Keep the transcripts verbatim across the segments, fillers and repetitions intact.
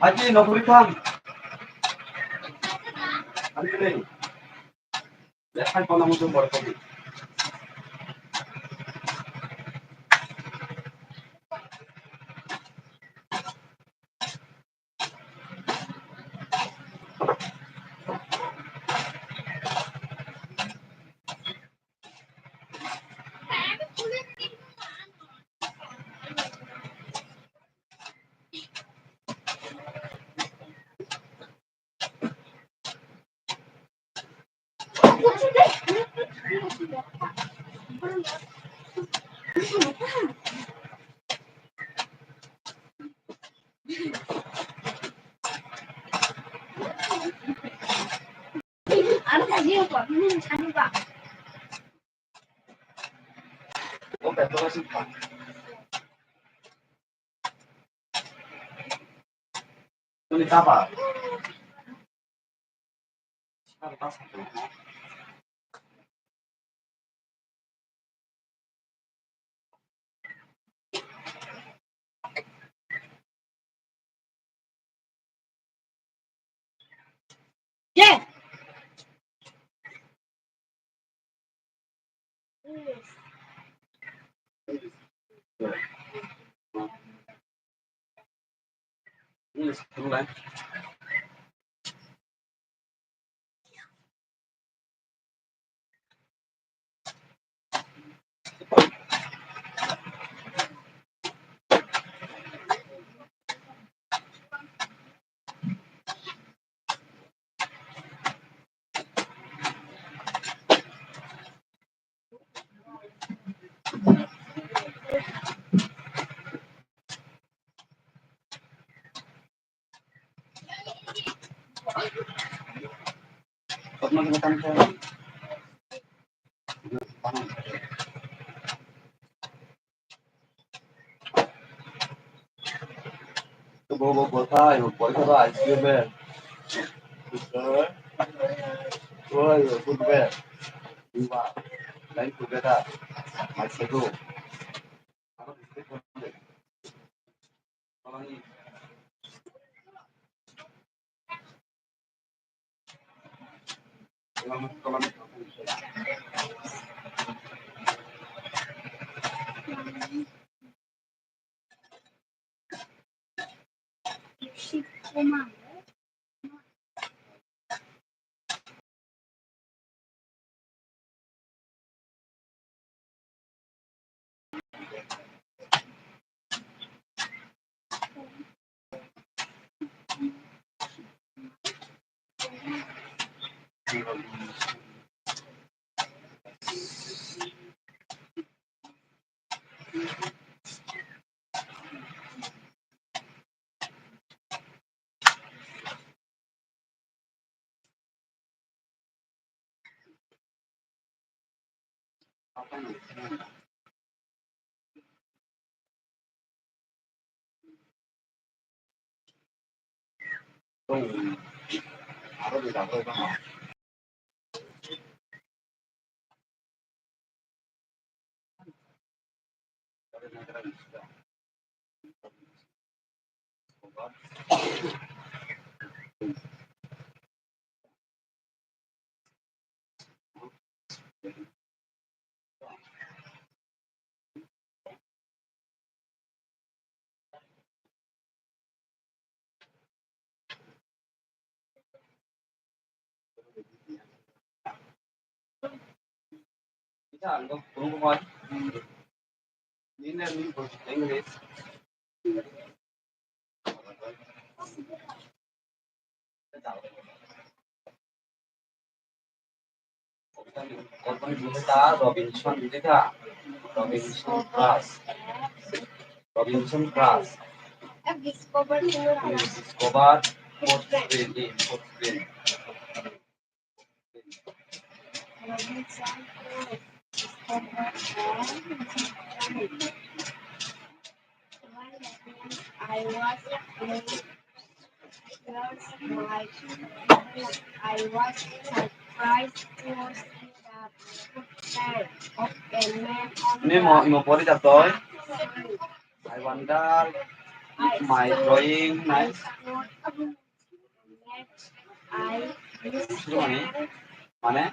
Haji nokri thang. Ani ni. Lekhai kono mutum borok ni. Bobo bothai, bothai ba I C U be. Oi, good be. Iwa, line together. My schedule. Robinson, Robinson Class. Robinson Class. Discover, discover, fourth screen, eh, fourth screen. I was, I was surprised to see the footprint of a man on the Nemo, imo pori da toi. I wonder. If my drawing nice. Mane?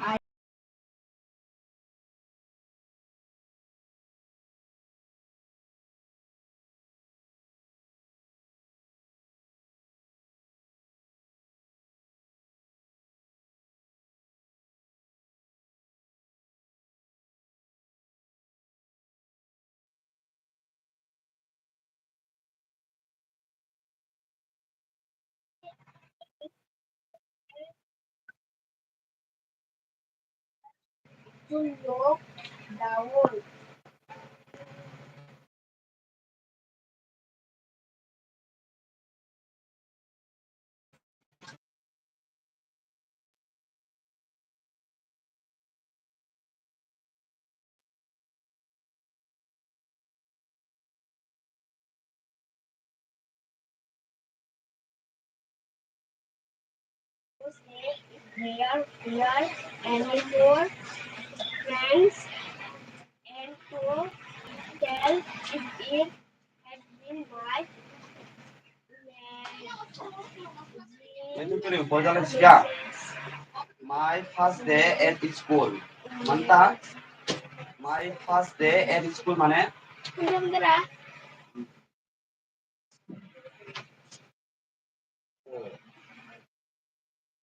To look down. There were any more friends and to tell if it had been my Nai tong tong ni bo jala siya. My first day at school. Manta. My first day at school mane.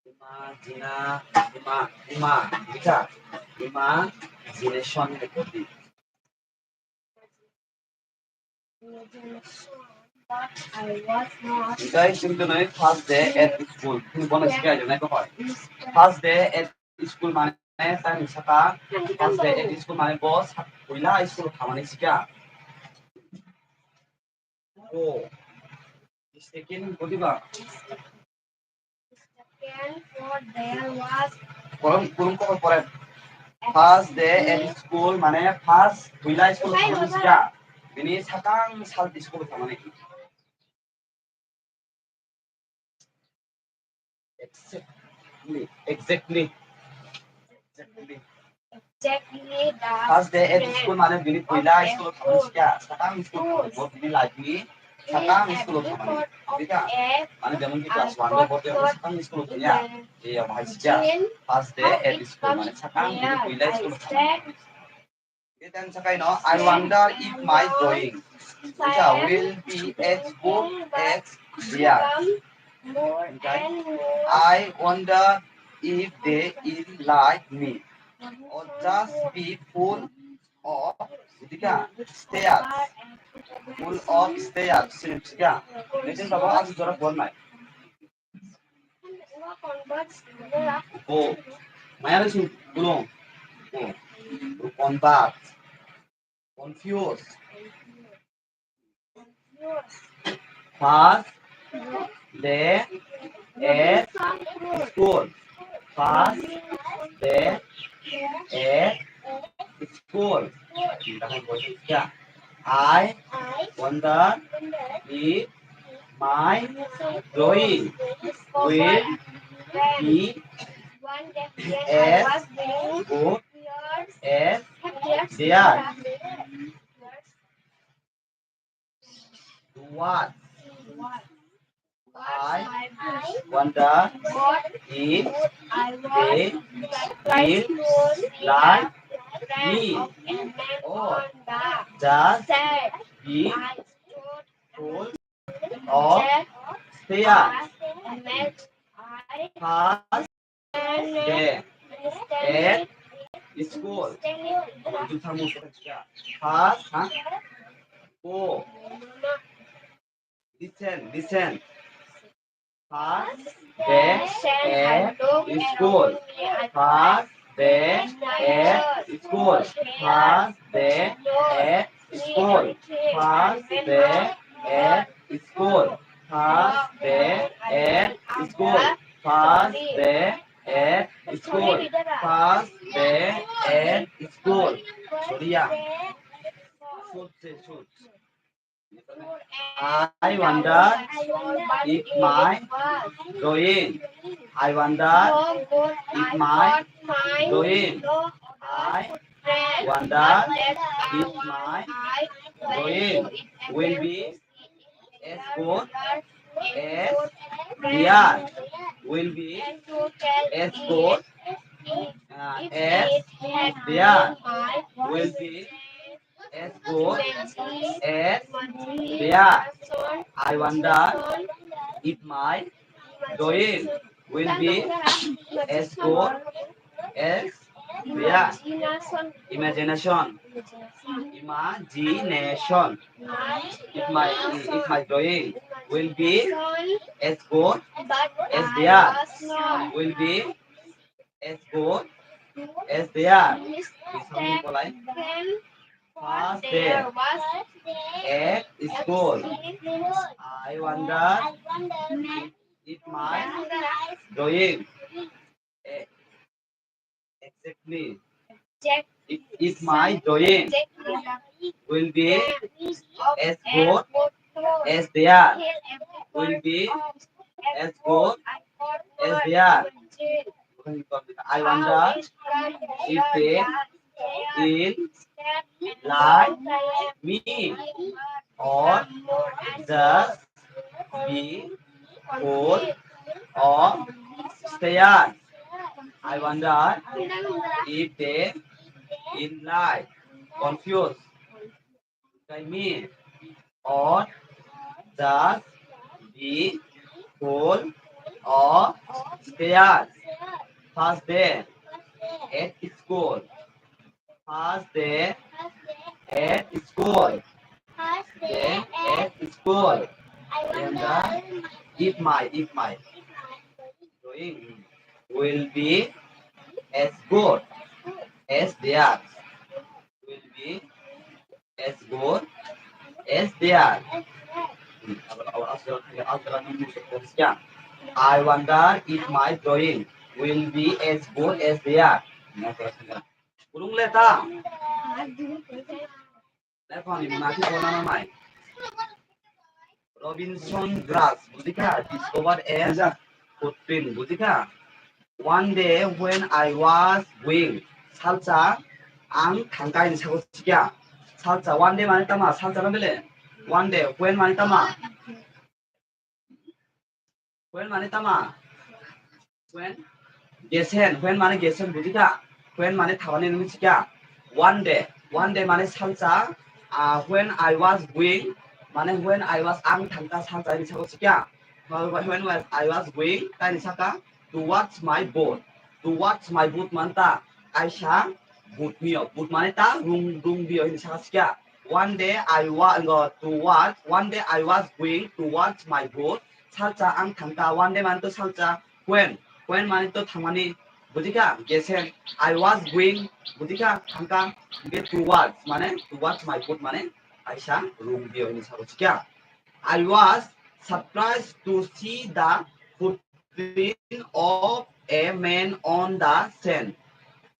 Ima, jina, ima, ima, bikha, imagination ni koti. Guys, chwng twnwi first day at school. Chwng bono sikai rwnai kok hai. First day at school mane tani saka. First day at school mane bo sak puila school thamani sika. Go. Second, koti ba? Second, for there was Kurung, kurung kok pore. First day at school, mane first puila school thamani sika. Bini sakang sal school thamani. Exactly, exactly. Exactly. Exactly the First day at friend school mane bini puila of school the thamani school. Sika, sakang school Whose bo bini life ni sakang school thamani. Bika, mane jemon ki class one bo bote sakang school thanya. Iya, bahai sika. First day at school mane sakang bini puila school thamani. Then sakai no, I wonder if my drawing, bika, will be as good as theirs. Okay? I wonder if they will like me or just be full of, bika, stares. Full of stares. Sini, bika. Next baba, aku jorok buat mai. Bo, maya le sung, bulung. Bo, convert. Confuse. First day at school. First day at school. I wonder if my drawing will be as good as theirs. What? I wonder if they will like me or just be full of theirs. First day at school. First, ha? Oh. Listen, listen. First day at school. First day at school. First day at school. First day at school. First day at school. First day at school. First day at school. Sorry, yeah. Shoot, say shoot. I wonder if my drawing. I wonder if my drawing. I wonder if my drawing will be as good as they are will be as good, uh, as they are will be as good as they are. I wonder if my drawing will be as good as they are. Imagination. Imagination. If my, if my drawing will be as good as they are, will be as good as they are. Bisingni polai. First day at school. I wonder if my drawing, eh, exactly. If, if my drawing will be as good as they are, will be as good as they are. I wonder if they will like me or just be cool or stare. I wonder if they will like, confused by me or just be cool or stare. First day at school. First day at school. First day at school. I wonder if my, if my drawing will be as good as theirs. Will be as good as theirs. I wonder if my drawing will be as good as theirs. Kurung le ta. Ekhon mati bona na nai. Robinson Grass, bujikha, discovered a footprint, bujikha. One day when I was going, salsa ang thangkai ni sabo sikya. Salsa, one day mane tama, salsa na bele. One day when mane tama. When mane tama? When? Gesen. When mane gesen bujikha? When mane thabani nung sikha? One day. One day mane salsa. Ah, when I was going, mane when I was, ang thangkha salsa ni sabo sikha. When was I was going, taini saka towards my boat. Towards my boat manta kaisa boat mio. Boat mane ta rung, rung bio hini saka sikha. One day I was, towards, one day I was going towards my boat. Salsa ang thangkha, one day mane to salsa, when, when mane to thangmani, bujikha, gesen, I was going, bujikha, thangkha, hingkhe towards, mane towards my boat mane kaisa rung bio hini sabo sikha. I was surprised to see the footprint of a man on the sand.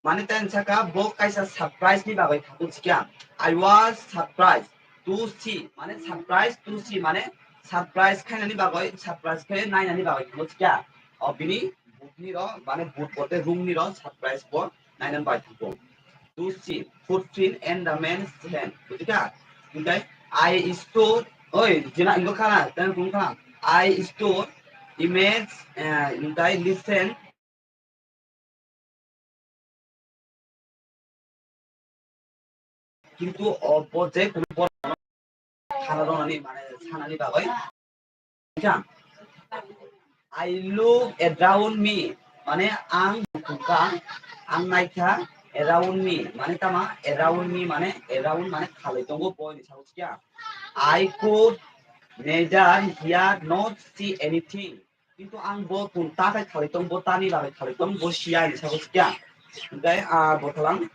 Mane ten saka bo kaisa surprise ni bagwi thangkuk sikha. I was surprised to see, mane surprise to see, mane surprise khainani bagwi, surprise khai nainani bagwi thangkuk sikha. O bini boat ni ro, mane boat bote rung ni ro surprise bo nainani bagwi thangkuk. To see footprint and the man's hand. Bujikha? Hingkhe I stood, oi, jina ingo khana, ten kung khana. I stood, image, eh, hingkhe listen. Kintu o bo je kunu borok thana rwnani, mane sanani bagwi. Kha, I look around me, mane ang muchungkha, ang naikha around me, mane tama around me, mane around mane khalai tongo bo ni sabo sikha. I could neither hear nor see anything. Kintu ang bo tong ta khai khalai tong, bo tani bagwi khalai tong, bo siya ni sabo sikha. Hingkhe, ah, bo thalang.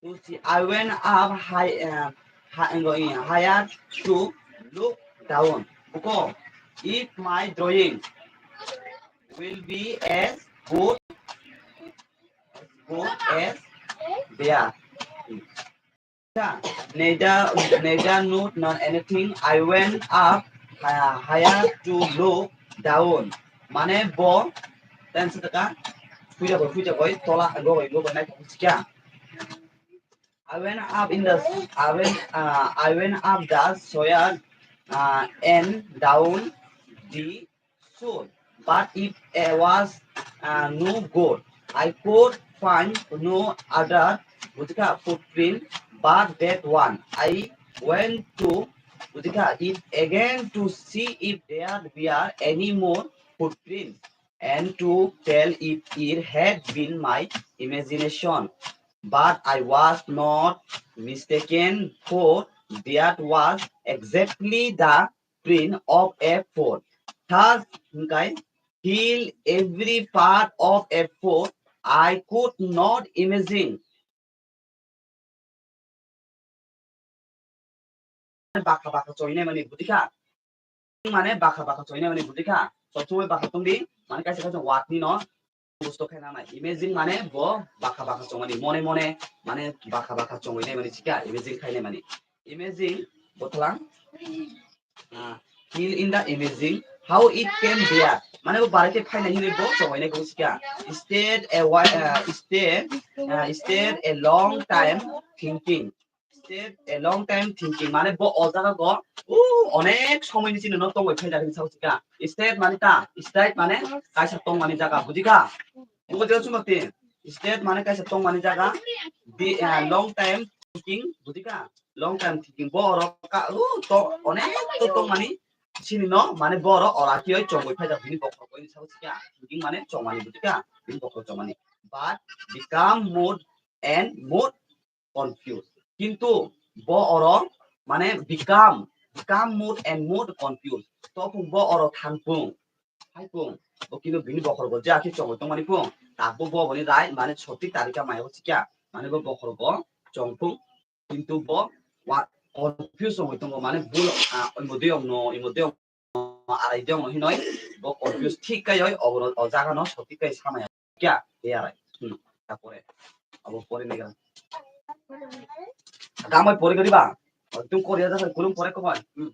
To see, I went up high, uh, hi-, uh, higher to look down. Because if my drawing will be as good, as good as there. Neither, neither note nor anything. I went up, uh, higher to look down. Mane bo, ten se taka, puja boy, puja boy, tola, go boy, go boy, nai sikha. I went up in the, I went, uh, I went up the stairs uh, and down the shore, but it uh, was uh, no goat. I could find no other bujika footprint but that one. I went to bujika it again to see if there were any more footprints and to tell if it had been my imagination. But I was not mistaken, for that was exactly the print of a foot. Thus, hingkai, till every part of a foot, I could not imagine. Bakha bakha choinai mani budikha. Mane bakha bakha choinai mani budikha. Sob somoi bakha tongdi, mane kaisa kaisa word ni no musto khaina nai. Imagine mane bo bakha bakha chongmani, mone mone mane bakha bakha chongwi nai mani chika, imagine khainai mani. Imagine botlang, ah, feel in the imagine how it came there. Mane bo barai khe phainai hinwi bo chongwi nai kho chika. Stayed a while, ah, stayed, ah, stayed a long time thinking. Stayed a long time thinking, mane bo o jaga go, uh, onek somoi ni chini no tongwi phai jagani sao chika. Stayed mane ta, stayed mane kaisa tongmani jaga, bujika? Bugo jaga chuma te, stayed mane kaisa tongmani jaga, the, uh, long time thinking, bujika? Long time thinking, bo oro ka, uh, to, onek to tongmani chini no, mane bo oro ora kioi chongwi phai jagani bokhorok ni sao chika. Thinking mane chongmani, bujika? Bini bokhorok chongmani. But become mood and mood confused. Kintu bo oro mane become, become mood and mood confused. Topung bo oro thangpung, haipung. Bo kintu bini bokhorok bo je akhe chongwi tongmani pung. Tabuk bo boni rai mane sotik tarika maya bo chikya. Mane bo bokhorok bo chongpung. Kintu bo wa-, confused wngwi tongo. Mane bul, ah, oimo de ongno, oimo de ongno, arai de ongno hinoi bo confused thik kai oi obo o jaga no sotik kai samaya. Kya? He arai. Hmm. Tapore abo pore negra. Gamai pore gari ba. Tum Korea jasa kulum pore komai. Hmm.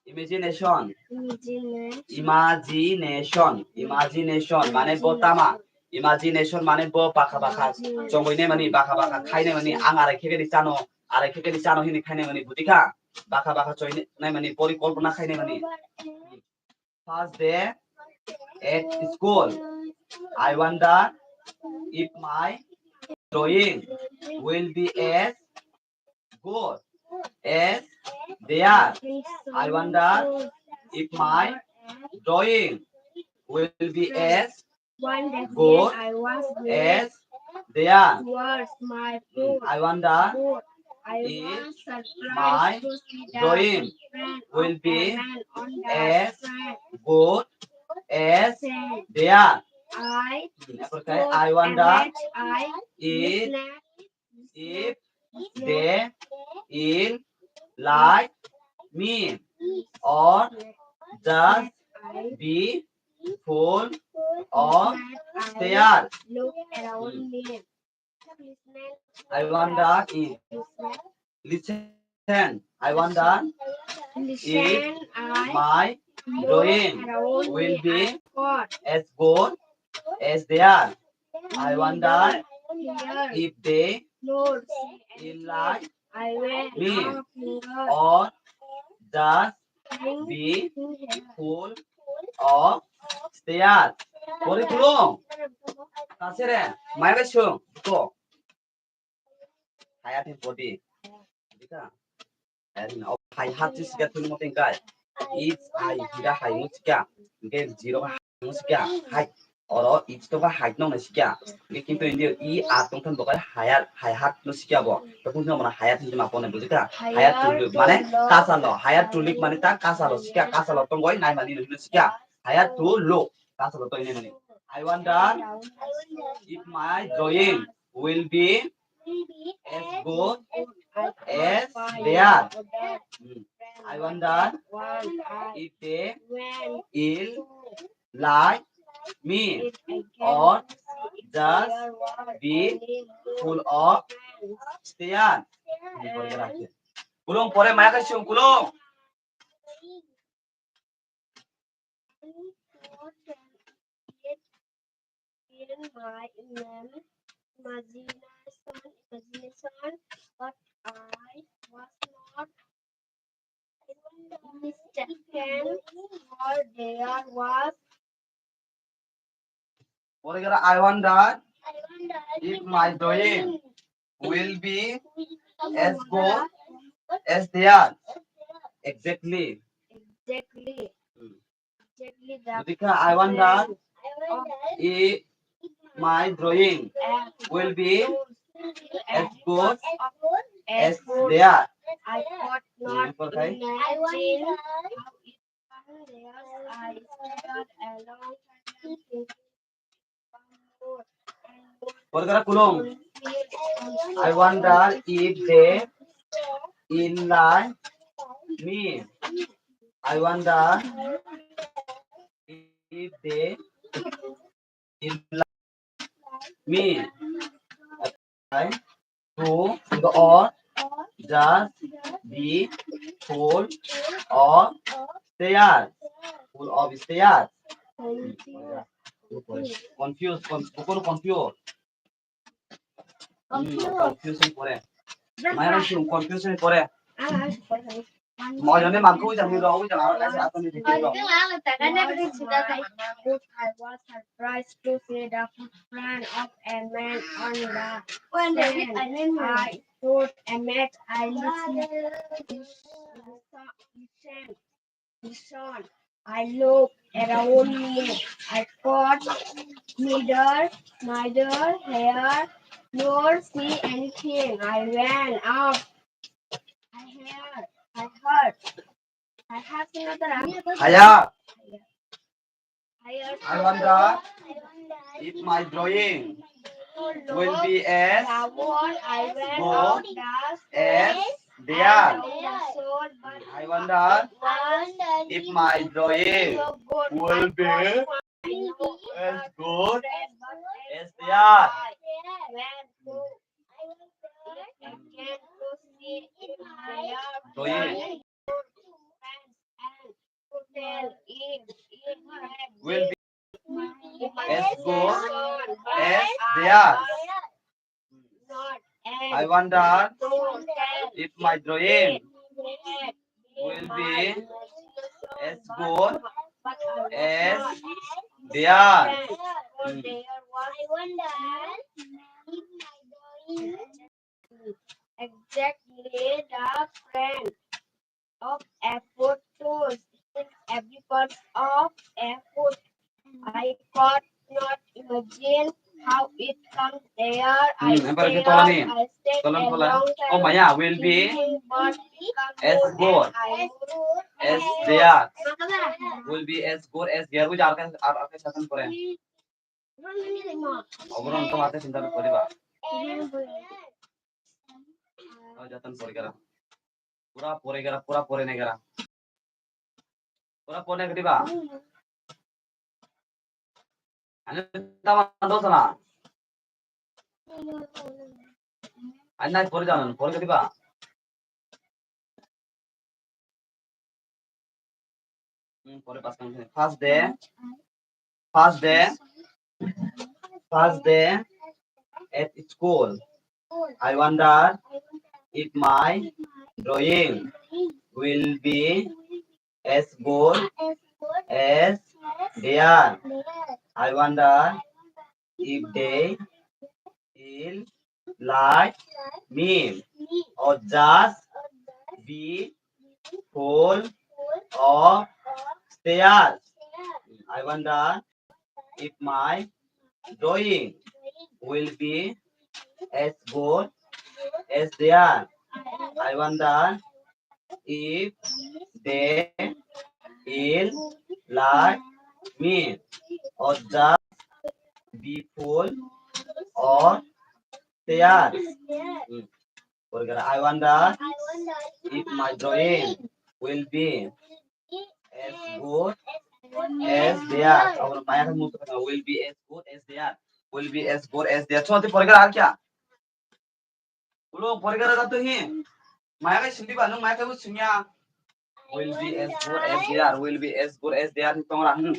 Imagination. Imagination. Imagination. Imagination. Mane bo tama. Imagination mane bo bakha bakha. Chongoi ne mani bakha bakha. Khai ne mani ang arai khe khe ni chano. Arai khe khe ni chano hini khai ne mani budikha. Bakha bakha choi ne mani porikolpona khai ne mani. First day at school. I wonder if my drawing will be as good as theirs. I wonder if my drawing will be as good as theirs. I wonder if my drawing will be as good as theirs. Hmm, apor khe, I wonder if, if they will like me or just be full of stare. Hmm. I wonder if, listen, I wonder if my drawing will be as good as theirs. I wonder if they will like me or just be full of stare. Pori kulung. Kasere, mai bai sung. Ko. Haya the body. Dika. Haya the, oh, hai hat si sika thung mo tingkai. Is I hira hai mo sika. Ge zero hai mo sika. Hai. Oro is to ba hai no na sika. Ge kintu indi I a tong than bokai haya, hai hat no sika bo. To kun no mana haya the ma pone bujika. Haya tuluk mane kasalo. Haya tuluk mane ta kasalo sika. Kasalo tong goi nai mani no sika. Haya tuluk. Kasalo to ini mani. I wonder if my drawing will be as good as theirs. Hmm. I wonder if they will like me or just be full of stare. Hmm, pore khe rakhe. Kulung pore maya khai sung kulung. In my imam-, imagination, imagination, but I was not Second word there was. Pore gora, I wonder if my drawing will be as good as theirs. Exactly. Exactly. Hmm. Exactly the Jyotika, I wonder if my drawing will be as good as theirs. I could not Hmm, okay. Imagine how it was there. I stared a long time thinking. Pore gora, kulung. I wonder if they will like me. I wonder if they will like me. Apply to the or just be full of stares. Full of stares. Confuse, con-, bukan confuse. Hmm, confusion pore. Maya sung confusion pore. Mo jone mangku jang ni rong jang aro kasi atoni dikhe rong. I was surprised to see the footprint of a man on the sand. I stood amazed. I listened. Listen. Listen, I looked around me. I could neither, neither hear nor see anything. I ran up. I heard, I heard. I have another Haya. I wonder if my drawing will be as good as theirs. I wonder if my drawing will be as good as theirs. Drawing will be as good as theirs. I wonder if my drawing will be as good as theirs. Hmm. Exactly the friend of a foot to every part of a foot. I could not imagine how it comes there. I Hmm, apa lagi stared, tola ni? I stared Tola, a tola. Long time Oh, Maya, will be thinking what it comes as there. Good I as there. Will be as good as there. Ui, arka, ar-, arka satan pore. Obono to mate chinta koriba. Oh, jatan pore gara. Pura pore gara, pura pore ne gara. Pura pore ne gara ba. Ani tama dosana. Ani nai pore jana, pore gara ba. Hmm, pore pas kang sini. First day, first day, first day at school. I wonder if my drawing will be as good as theirs. I wonder if they will like me or just be full of stares. I wonder if my drawing will be as good as theirs. I wonder if they will like me or just be full of stares. Hmm. Pore gara, I wonder if my drawing will be as good as theirs. Abo maya khe musu khe will be as good as theirs. Will be as good as theirs. Choti pore gara ar kya? Ulo pore gara ka to hi. Maya khe sindi ba, nung maya khe bo singya. Will be as good as theirs. Will be as good as theirs. Tongra, hmm.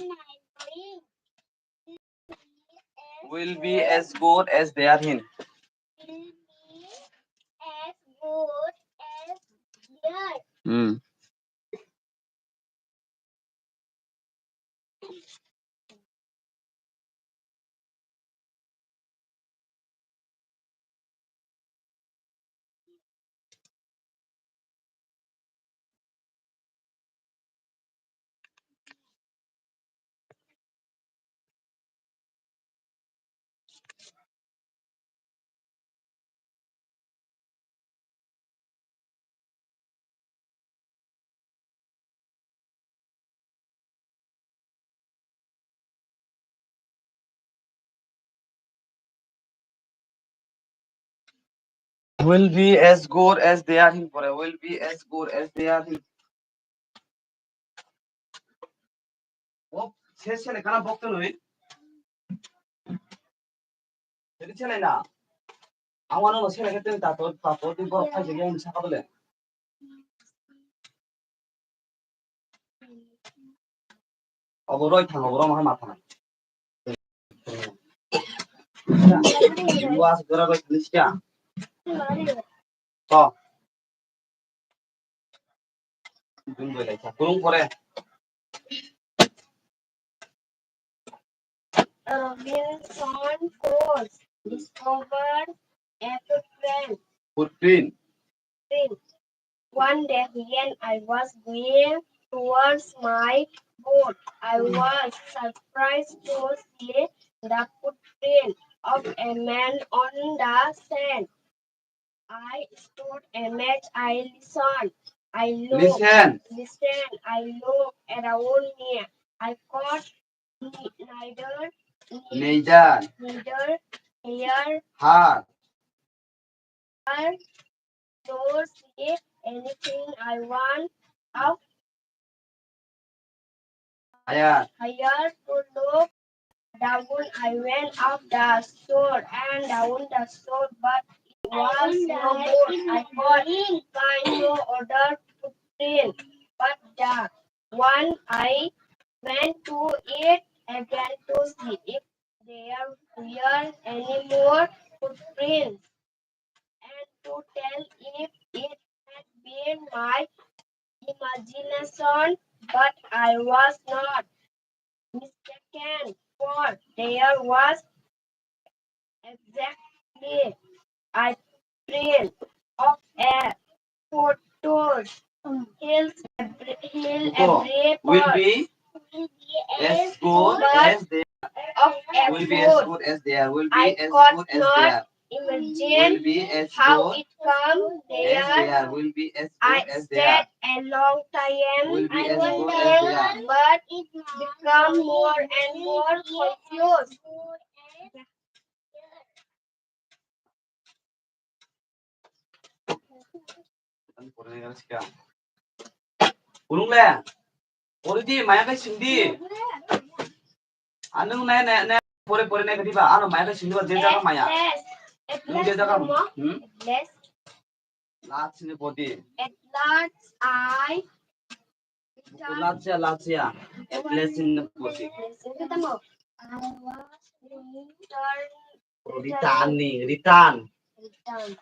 Will be as good as theirs hin. Hmm. Will be as good as they are hin pore. Will be as good as they are hin. Oh, se sele kana bokto noi. Jadi sele na. Awano sele kete tato tato di borok khai jadi yang saka bole. Obo roi thang, obo roma ma thang. Ibu as gora roi thang sia. To. Dun boi lai sa. Kurung pore. Robinson Crusoe discovered a footprint. Footprint. Footprint. One day when I was going towards my boat, I was surprised to see the footprint of a man on the sand. I stood amazed. I listened. I looked. Listen. Listen. I looked around me. I caught n-, neither, neither, neither hair, hair, nor see anything I want of higher. Higher to look down. I went up the shore and down the shore, but it was no good. I could find no other footprint but the one I went to it again to see if there were any more footprints and to tell if it had been my imagination, but I was not mistaken, for there was exactly a print of a foot, hills, hill, every part. Will be as good as they of a foot. Will be as good as they are. Will be as good as they are. Imagine how it come there. Will be as good as they are. I stayed a long time, but become more and more confused. Kurung le. Pori di, maya kai sing di. Anung nai, nai, nai, pore, pore nai kadi ba. Ano maya kai sing di ba, je jaga maya. Nung je jaga, hmm? Last ni pori di. At last I Last ya, last ya. At last ni pori di. Return. Return ni, return. Return.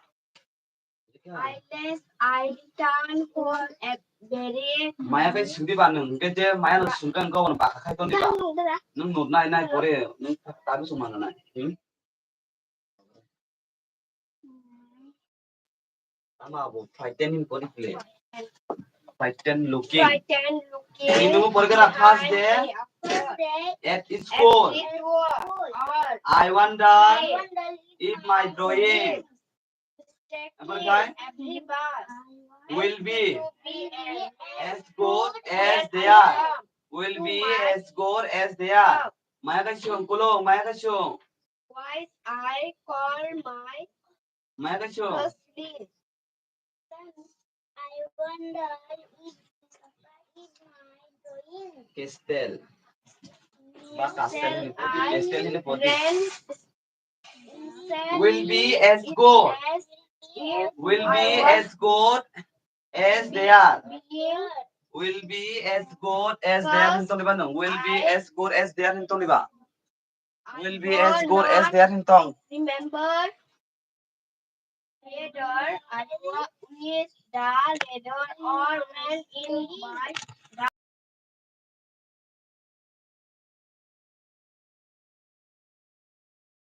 I left, I return for a very. Maya kai sing di ba nung, hingke je maya no sungkang kau no baka khai ton di ba. Nung nur nai nai pore, nung tabi sung mano nai. Hmm? Tama abo frightened hin pori phle. Frightened looking. Frightened looking. Ini mo pori kara first day. First day. At school. At school. I wonder if my drawing. Every bus. Will be as good as they are. Will be as good as they are. Maya kai sung kulo, maya kai sung. Why I call my Maya kai sung. Husband. I wonder if, if my drawing. Castle. Ba castle ni poti, castle ni poti. Will be as good. Will be as good as they are. Will be as good as they are. Hintong diba nung. Will be as good as they are. Hintong diba. Will be as good as they are. Hintong. Remember. Later, I walked with the ladder or went in by